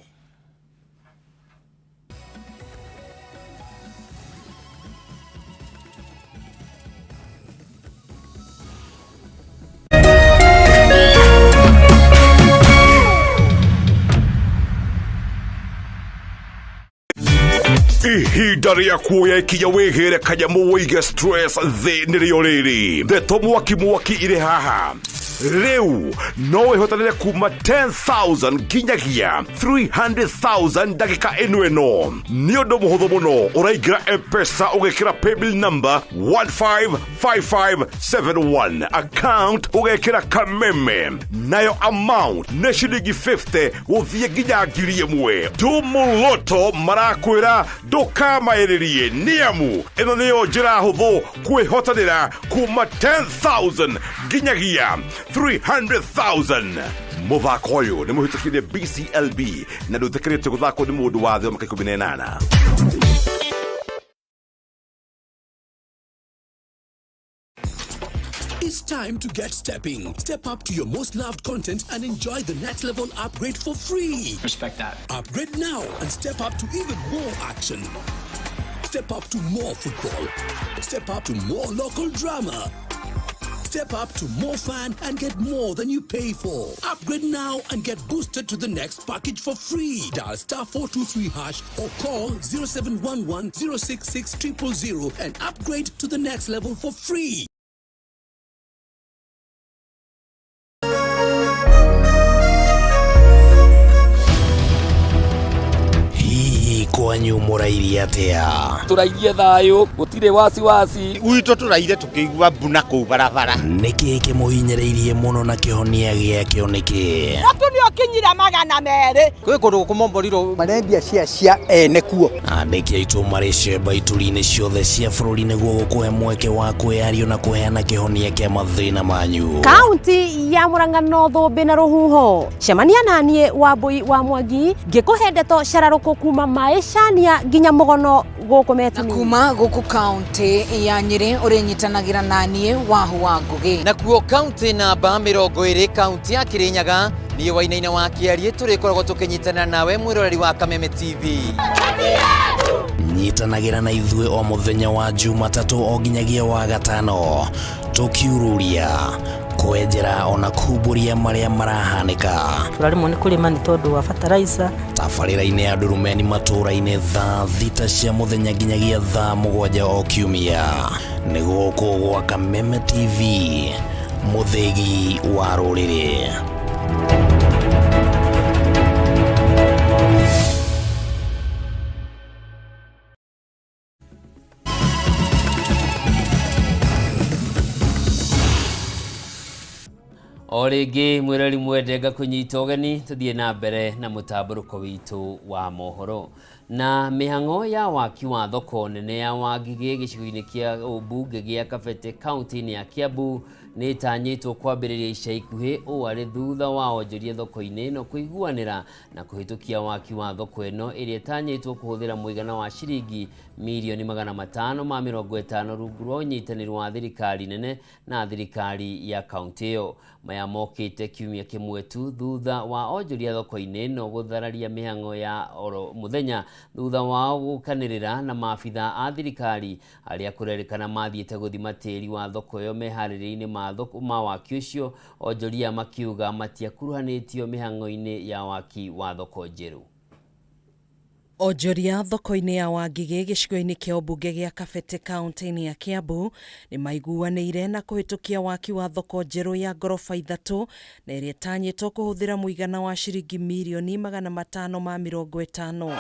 Ihinda rĩa kuoya ikinya wĩgĩre kanyamũ wĩige stress thĩ nĩrĩo rĩrĩ ndeto mwaki mwaki irĩ haha rĩu no wĩhotanĩre kuma 10,000 nginyagia 300,000 ndagĩka ĩno ĩno nĩ ũndũ mũhũthũ mũno ũraingĩra M-Pesa ũgekĩra paybill number 155571 account ũgekĩra kameme nayo amount nĩ ciringi 50 gũthiĩ nginya 1,000 tumũloto marakwĩra ndũkamaĩrĩrie nĩamu ĩno nĩyo njĩra hũthũ kwĩhotanĩra kuma 10,000 nginyagia 300,000 mũthako ũyũ nĩ mũhĩtũkire BCLB na ndũtĩkĩrĩtio gũthakwo nĩ mũndũ wa thĩ wa mĩaka 18. It's time to get stepping. Step up to your most loved content and enjoy the next level upgrade for free. Respect that. Upgrade now and step up to even more action. Step up to more football. Step up to more local drama. Step up to more fun and get more than you pay for. Upgrade now and get boosted to the next package for free. Dial star 423 hash or call 0711 066 000 and upgrade to the next level for free. Hihi kwanyu mũrairie atĩa? Tũrairie thayũ gũtirĩ wasiwasi. Gwitũ tũraire tũkĩigua mbuna kũu barabara. Nĩkĩ kĩmũhinyĩrĩirie mũno na kĩhonia gĩakĩo nĩkĩ? Mũtu nĩ ũkinyire 200. Kwĩ kũndũ kũmomborirwo marendia cia cia ene kuo. Andĩki aitũ marĩ cemba ituri-inĩ ciothe cia bũrũri nĩguo gũkũhe mweke wa kwĩyario na kũheana kĩhonia kĩa mathĩna manyu. Kaunti ya Murang'a no thũmbĩ na rũhuho cemania naniĩ Wambui wa Mwangi ngĩkũhe ndeto cararũkũ kuma maĩ cania nginya mũgono Gũkũ Metu. Kuma gũkũ kaunti ya Nyĩrĩ ũrĩnyitanagĩra na niĩ Wahu wa Ngũgĩ. Nakuo kaunti namba 20, kaunti ya Kirinyaga, niĩ Wainaina wa Kĩarie tũrĩkoragwo tũkĩnyitanĩra nawe mwĩroreri wa Kameme TV. Nyitanagĩra na ithuĩ o mũthenya wa Jumatatũ o nginyagia wa gatano, tũkiururia, kwenjera ona kumbũria marĩa marahanĩka. Tũraremwo nĩ kũrĩma nĩ tondũ wa fertilizer. Tabarĩra-inĩ ya Ndurumeni matũũra-inĩ thaa 6 cia mũthenya nginyagia thaa 7 o kiumia. Nĩ gũkũ gwa Kameme TV, mũthĩgi wa rũrĩrĩ. O rĩngĩ mwĩrori mwende ngakũnyita ũgeni tũthiĩ na mbere na mũtambũrũko witũ wa mohoro. Na mĩhang'o ya waki wa thoko nene ya Wangigĩ gĩcigo-inĩ kĩa ũmbunge gĩa Kabete kaunti-inĩ ya Kiambu nĩ ĩtanyĩtwo kwambĩrĩria ica ikuhĩ, ũũ arĩ thutha wa onjoria thoko-inĩ ĩno kũiguanĩra na kũhĩtũkia waki wa thoko ĩno ĩrĩa ĩtanyĩtwo kũhũthĩra mũigana wa ciringi mirioni 550 rungu rwa ũnyitanĩri wa thirikari nene na thirikari ya kaunti ĩyo. Maya mokĩte kiumia kĩmwe tu thutha wa onjoria thoko-inĩ ĩno gũthararia mĩhang'o ya oro mũthenya thutha wao gũkanĩrĩra na maabitha a thirikari arĩa kũrerĩkana mathiĩte gũthima tĩri wa thoko ĩyo meharĩria-inĩ ma waki ũcio, onjoria makiuga matiakuruhanĩtio mĩhang'o-inĩ ya waki wa thoko njerũ. Onjoria thoko-inĩ ya Wangigĩ gĩcigo-inĩ kĩa ũmbunge gĩa Kabete kaunti-inĩ ya Kiambu nĩ maiguanĩire na kũhĩtũkia waki wa thoko njerũ ya ngoroba 3 na ĩrĩa ĩtanyĩtwo kũhũthĩra mũigana wa ciringi mirioni 550.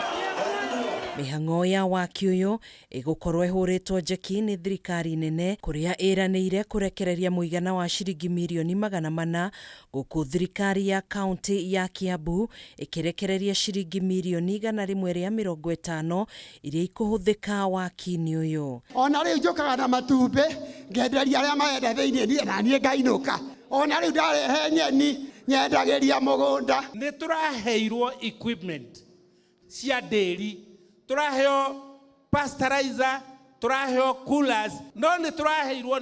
Mĩhang'o ya waki ũyũ ĩgũkorwo ĩhũrĩtwo njeki nĩ thirikari nene kũrĩa ĩranĩire kũrekereria mũigana wa ciringi mirioni 400 gũkũ thirikari ya kaunti ya Kiambu ĩkĩrekereria ciringi mirioni 150 iria ikũhũthĩka waki-inĩ ũyũ. Ona rĩu njũkaga na matumbĩ ngenderia arĩa marenda thĩinĩ niĩ na niĩ ngainũka. Ona rĩu ndarehe nyeni nyendagĩria mũgũnda. Nĩ tũraheirwo equipment cia ndĩri, tũraheo pasteurizer, tũraheo coolers, no nĩ tũraheirwo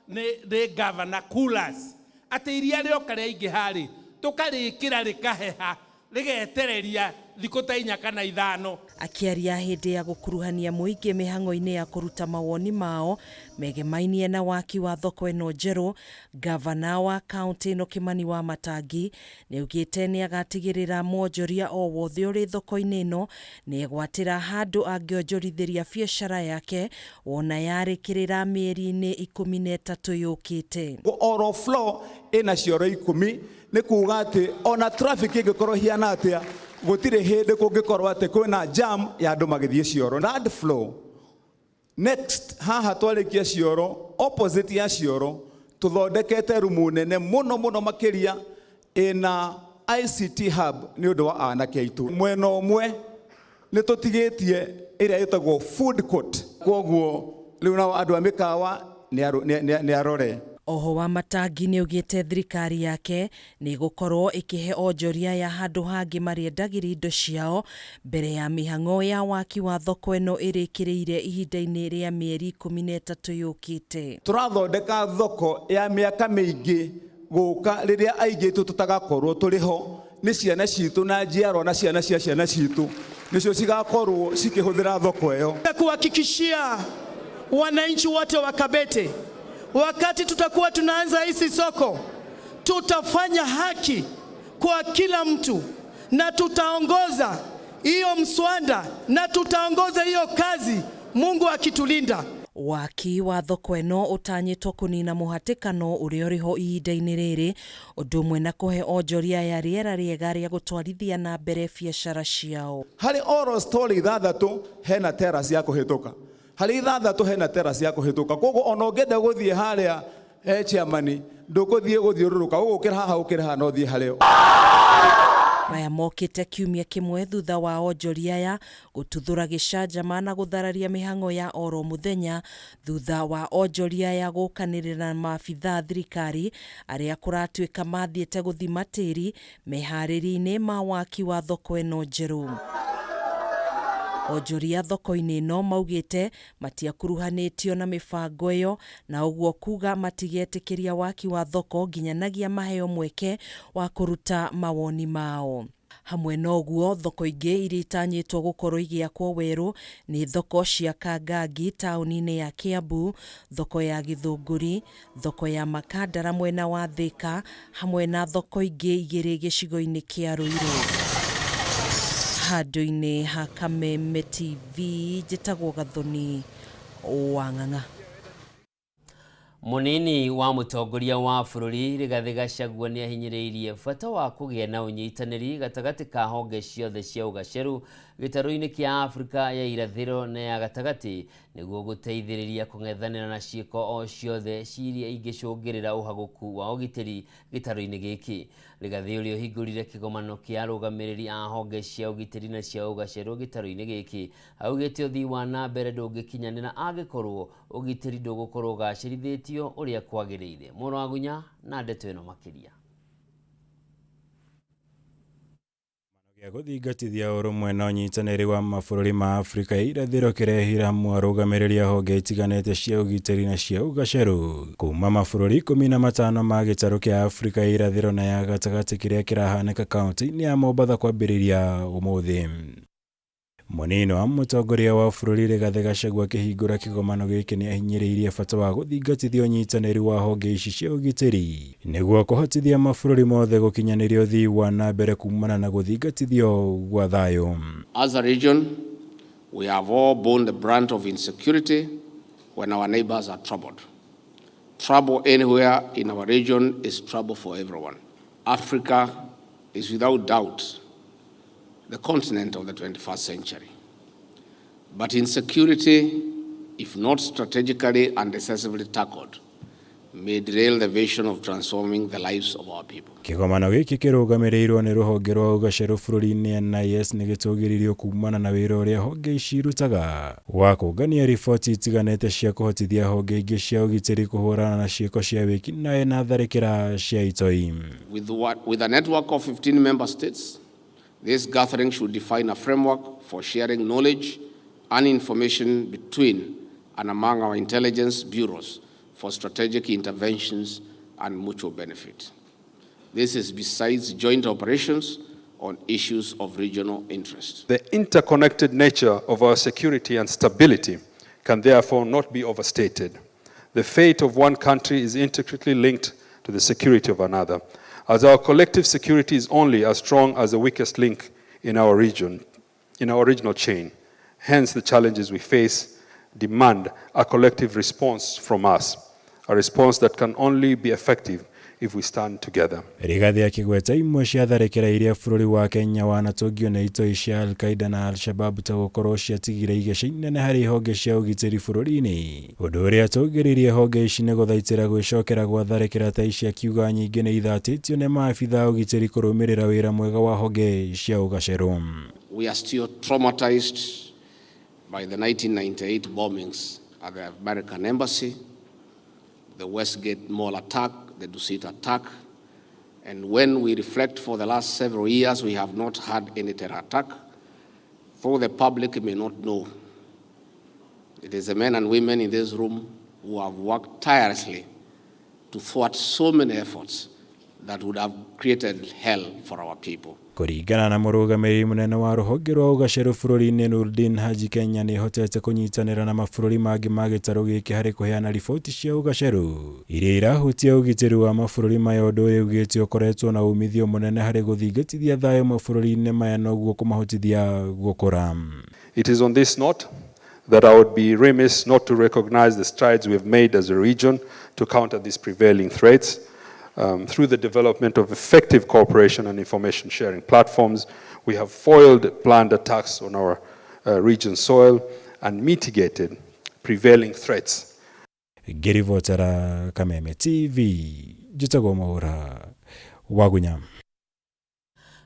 nĩ governor coolers atĩ iria rĩoka rĩaingĩha rĩ tũkarĩkĩra rĩkaheha rĩgetereria thikũ ta 4 kana 5. Akĩaria hĩndĩ ya gũkuruhania mũingĩ mĩhang'o-inĩ ya kũruta mawoni mao megemainie na waki wa thoko ĩno njerũ, gavana wa kaunti ĩno Kimani wa Matangi nĩaugĩte nĩagatigĩrĩra mwonjoria o wothe ũrĩ thoko-inĩ ĩno nĩegwatĩra handũ angĩonjorithĩria biacara yake wona yarĩkĩrĩra mĩeri-inĩ 13 yũkĩte. Oro floor ĩna cioro 10 nĩ kuga atĩ ona traffic ĩngĩkorwo hiana atĩa gũtirĩ hĩndĩ kũngĩkorwo atĩ kwĩna jam ya andũ magĩthiĩ cioro. Third floor next haha twarĩkia cioro, opposite ya cioro tũthondekete rumu nene mũno mũno makĩria ĩna ICT hub nĩ ũndũ wa anake aitũ. Mwena ũmwe nĩ tũtigĩtie ĩrĩa ĩtagwo food court, kwoguo rĩu nao andũ a mĩkawa nĩ arore. Oho wa Matangi nĩaugĩte thirikari yake nĩ ĩgũkorwo ĩkĩhe onjoria ya handũ hangĩ marĩendagĩria indo ciao mbere ya mĩhang'o ya waki wa thoko ĩno ĩrĩkĩrĩire ihinda-inĩ rĩa mĩeri 13 yũkĩte. Tũrathondeka thoko ya mĩaka mĩingĩ gũka rĩrĩa aingĩ aitũ tũtagakorwo tũrĩ ho, nĩ ciana citũ na njiarwa na ciana cia ciana citũ nĩcio cigakorwo cikĩhũthĩra thoko ĩyo. Kuhakikishia wananchi wote wa Kabete, wakati tutakuwa tunaanza hisi soko, tutafanya haki kwa kila mtu na tutaongoza hiyo mswada na tutaongoza hiyo kazi, Mungu akitulinda. Waki wa thoko ĩno ũtanyĩtwo kũnina mũhatĩkano ũrĩa ũrĩho ihinda-inĩ rĩrĩ, ũndũ ũmwe na kũhe onjoria ya rĩera rĩega rĩa gũtwarithia na mbere biacara ciao. Harĩ oro story 6 hena terrace ya kũhĩtũka, harĩ 6 hena terrace ya kũhĩtũka, koguo ona ũngĩenda gũthiĩ harĩa he chairman ndũgũthiĩ gũthiũrũrũka, ũgũkĩra haha ũkĩre haha no ũthiĩ harĩa. Maya mokĩte kiumia kĩmwe thutha wa onjoria aya gũtuthũra gĩcanjama na gũthararia mĩhang'o ya oro mũthenya thutha wa onjoria aya gũkanĩrĩra na maabitha thirikari arĩa kũratuĩka mathiĩte gũthima tĩri meharĩria-inĩ ma waki wa thoko ĩno njerũ. Onjoria thoko-inĩ ĩno maugĩte matiakuruhanĩtio na mĩbango ĩyo na ũguo kuga matigetĩkĩria waki wa thoko nginyanagia maheo mweke wa kũruta mawoni mao. Hamwe na ũguo, thoko ingĩ iria itanyĩtwo gũkorwo igĩakwo werũ nĩ thoko cia Kangangi taũni-inĩ ya Kiambu, thoko ya Githũngũri, thoko ya Makandara mwena wa Thika hamwe na thoko ingĩ igĩrĩ gĩcigo-inĩ kĩa Ruiru. Handũ-inĩ ha Kameme TV, njĩtagwo Gathoni wa Ng'ang'a. Munini wa mutongoria wa bururi Rigathi Gachagua ni ahinyiriirie bata wa kugia na unyitaniri gatagati ka honge ciothe cia ugaceru gitaru-ini kia Afrika ya irathiro na ya gatagati niguo guteithiriria kung'ethanira na ciiko o ciothe ciria ingicungirira uhaguku wa ugitiri gitaru-ini giki. Rigathi uria uhingurire kigomano kia arugamiriri a honge cia ugitiri na cia ugaceru gitaru-ini giki augite uthii wa na mbere ndungikinyanira angikorwo ugitiri ndugukorwo ugacirithitio uria kwagiriire. Mũrũ wa Gunya na ndeto ĩno makĩria. Gĩa gũthingatithia ũrũmwe na ũnyitanĩri wa mabũrũri ma Afrika ya irathĩro kĩrehire hamwe arũgamĩrĩri a honge itiganĩte cia ũgitĩri na cia ũgacerũ kuma mabũrũri 15 ma gĩtarũ kĩa Afrika ya irathĩro na ya gatagatĩ kĩrĩa kĩrahanĩka kaunti-inĩ ya Mombatha kwambĩrĩria ũmũthĩ. Mũnini wa mũtongoria wa bũrũri Rigathi Gachagua akĩhingũra kĩgomano gĩkĩ nĩ ahinyĩrĩirie bata wa gũthingatithia ũnyitanĩri wa honge ici cia ũgitĩri nĩguo kũhotithia mabũrũri mothe gũkinyanĩria ũthii wa na mbere kumana na gũthingatithio gwa thayũ. As a region, we have all borne the brunt of insecurity when our neighbors are troubled. Trouble anywhere in our region is trouble for everyone. Africa is without doubt the continent of the 21st century. But insecurity, if not strategically and decisively tackled, may derail the vision of transforming the lives of our people. Kĩgomano gĩkĩ kĩrũgamĩrĩirwo nĩ rũhonge rwa ũgacerũ bũrũri-inĩ NIS nĩ gĩtũgĩririo kumana na wĩra ũrĩa honge ici irutaga wa kũngania riboti itiganĩte cia kũhotithia honge ingĩ cia ũgitĩri kũhũrana na ciĩko cia wĩkinaĩ na tharĩkĩra cia itoi. With a network of 15 member states, this gathering should define a framework for sharing knowledge and information between and among our intelligence bureaus for strategic interventions and mutual benefit. This is besides joint operations on issues of regional interest. The interconnected nature of our security and stability can therefore not be overstated. The fate of one country is intricately linked to the security of another, as our collective security is only as strong as the weakest link in our region, in our regional chain. Hence, the challenges we face demand a collective response from us, a response that can only be effective if we stand together. Rigathi akĩgweta imwe cia tharĩkĩra iria bũrũri wa Kenya wanatũngio nĩ itoi cia Al-Qaeda na Al-Shabab ta gũkorwo ciatigire igeca inene harĩ honge cia ũgitĩri bũrũri-inĩ, ũndũ ũrĩa tũgĩrĩrie honge ici nĩ gũthaitĩra gwĩcokera gwa tharĩkĩra ta ici, akiuga nyingĩ nĩ ithatĩtio nĩ maabitha a ũgitĩri kũrũmĩrĩra wĩra mwega wa honge cia ũgacerũ. We are still traumatized by the 1998 bombings at the American Embassy, the Westgate Mall attack, the Dusit attack, and when we reflect for the last several years, we have not had any terror attack, though the public may not know. It is the men and women in this room who have worked tirelessly to thwart so many efforts that would have created hell for our people. Kũringana na mũrũgamĩrĩri mũnene wa rũhonge rwa ũgacerũ bũrũri-inĩ Nurdin Haji, Kenya nĩ ĩhotete kũnyitanĩra na mabũrũri mangĩ ma gĩtarũ gĩkĩ harĩ kũheana riboti cia ũgacerũ iria irahutia ũgitĩri wa mabũrũri maya, ũndũ ũrĩa ugĩte ũkoretwo na umithio mũnene harĩ gũthingatithia thayũ mabũrũri-inĩ maya na ũguo kũmahotithia gũkũra. It is on this note that I would be remiss not to recognize the strides we have made as a region to counter these prevailing threats. Through the development of effective cooperation and information sharing platforms, we have foiled planned attacks on our region's soil and mitigated prevailing threats. Ngĩribotera Kameme TV, njĩtagwo Mwaũra Wagunya.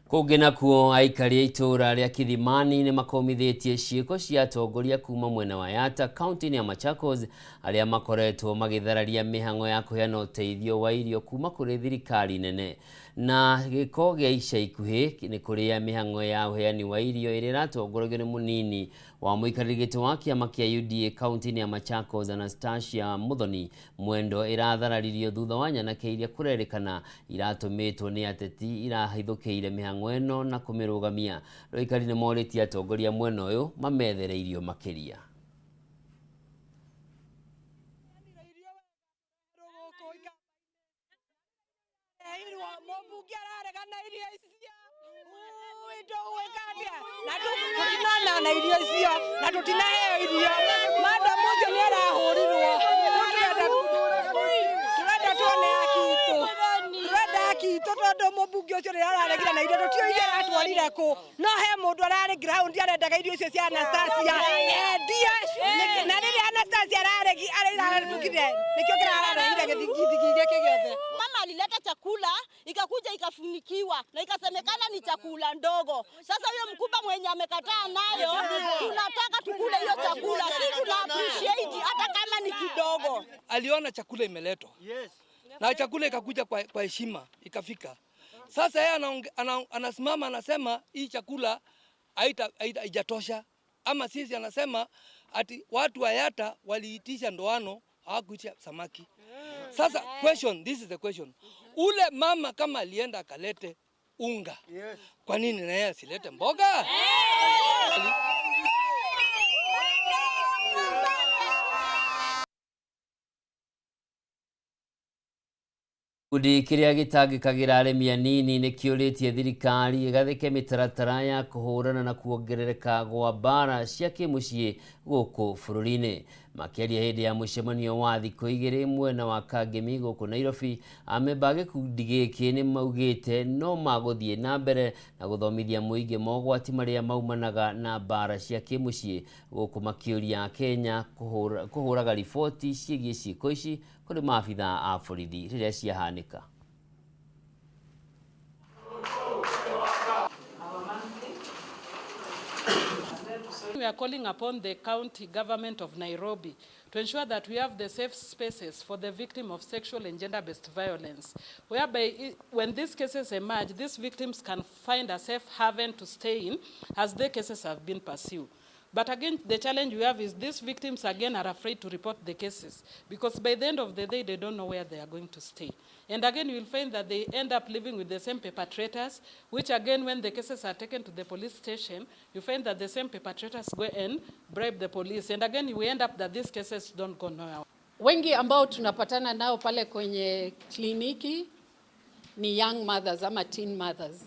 Kũngĩ nakuo aikari a itũũra rĩa Kithimani nĩ makomithĩtie ciĩko cia atongoria kuma mwena wa Yatta kaunti-inĩ ya Machakos arĩa makoretwo magĩthararia mĩhang'o ya kũheana ũteithio wa irio kuma kũrĩ thirikari nene. Na gĩko gĩa ica ikuhĩ nĩ kũrĩa mĩhang'o ya ũheani wa irio ĩrĩa ĩratongoragio nĩ mũnini wa mũikarĩri gĩtĩ wa kĩama kĩa UDA kaunti-inĩ ya Machakos Anastasia Muthoni Mwendo ĩrathararirio thutha wa nyanake iria kũrerĩkana iratũmĩtwo nĩ ateti irahithũkĩire mĩhang'o ĩno na kũmĩrũgamia. Rũikari nĩ morĩtie atongoria mwena ũyũ mamethere irio makĩria. Na irio icio na tutinaheo irio madam ucio ni arahurirwo turenda tuone haki itu turenda haki itu tondu mũmbunge ũcio rĩrĩa araregire na irio tũtiũĩ iria aratwarire kũ no he mũndũ ararĩ ground arendaga irio icio cia Anastasia endie na rĩrĩa Anastasia araregi aratukire nĩkĩo kĩrararehire gĩthingithigi gĩkĩ gĩothe. Mama alileta chakula ikakuja ikafunikiwa na ikasemekana ni chakula ndogo. Sasa huyo mkubwa mwenye amekataa nayo, tunataka tukule hiyo chakula, si tuna appreciate hata kama ni kidogo. Aliona chakula imeletwa. Yes. Na chakula ikakuja kwa heshima ikafika. Sasa yeye anasimama anasema hii chakula haijatosha, ama sisi anasema ati watu wa Yata waliitisha ndoano hawakuitisha samaki. Sasa question, this is the question. Ule mama kama alienda akalete unga. Yes. Kwa nini na yeye asilete mboga? Gĩkundi kĩrĩa gĩtangĩkagĩra arĩmi anini nĩkĩũrĩtie thirikari ĩgathĩke mĩtaratara ya kũhũrana na kuongerereka gwa mbara cia kĩmũciĩ gũkũ bũrũri-inĩ. Makĩaria hĩndĩ ya mũcemanio wa thikũ igĩrĩ mwena wa Kangemi gũkũ Nairobi, amemba a gĩkundi gĩkĩ nĩ maugĩte no magũthiĩ na mbere na gũthomithia mũingĩ mogwati marĩa maumanaga na mbara cia kĩmũciĩ gũkũ makĩũria Akenya kũhũraga riboti ciĩgiĩ ciĩko ici kũrĩ maabithaa a borithi rĩrĩa ciahanĩka. We are calling upon the county government of Nairobi to ensure that we have the safe spaces for the victim of sexual and gender-based violence, whereby when these cases emerge, these victims can find a safe haven to stay in as their cases have been pursued. But again, the challenge we have is these victims again are afraid to report the cases because by the end of the day, they don't know where they are going to stay. And again, you will find that they end up living with the same perpetrators, which again, when the cases are taken to the police station, you find that the same perpetrators go and bribe the police. And again, we end up that these cases don't go nowhere. Wengi ambao tunapatana nao pale kwenye kliniki ni young mothers ama teen mothers,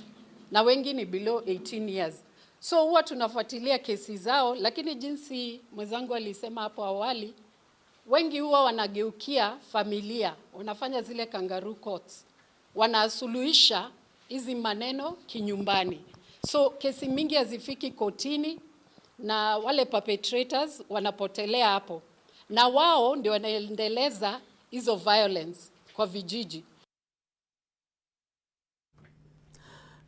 na wengi ni below 18 years. So huwa tunafuatilia kesi zao, lakini jinsi mwenzangu alisema hapo awali, wengi huwa wanageukia familia, wanafanya zile kangaroo courts, wanasuluhisha hizi maneno kinyumbani. So kesi mingi hazifiki kotini na wale perpetrators wanapotelea hapo, na wao ndio wanaendeleza hizo violence kwa vijiji.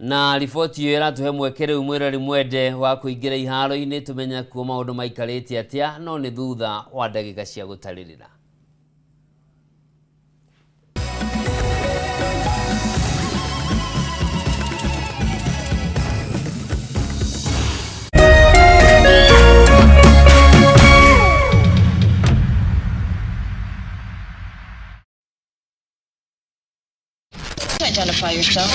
Na riboti iyo ĩratũhe mweke rĩu mwĩrori mwende wa kũingĩra iharo-inĩ tũmenye kuo maũndũ maikarĩte atĩa, no nĩ thutha wa ndagĩka cia gũtarĩrĩra. Identify yourself.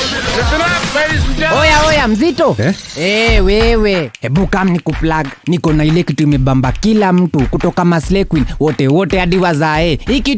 Oya oya mzito eh? Wewe hebu kam ni kuplug, niko na ile kitu imebamba kila mtu kutoka Maslay Queen wote wote hadi wazae. Hii kitu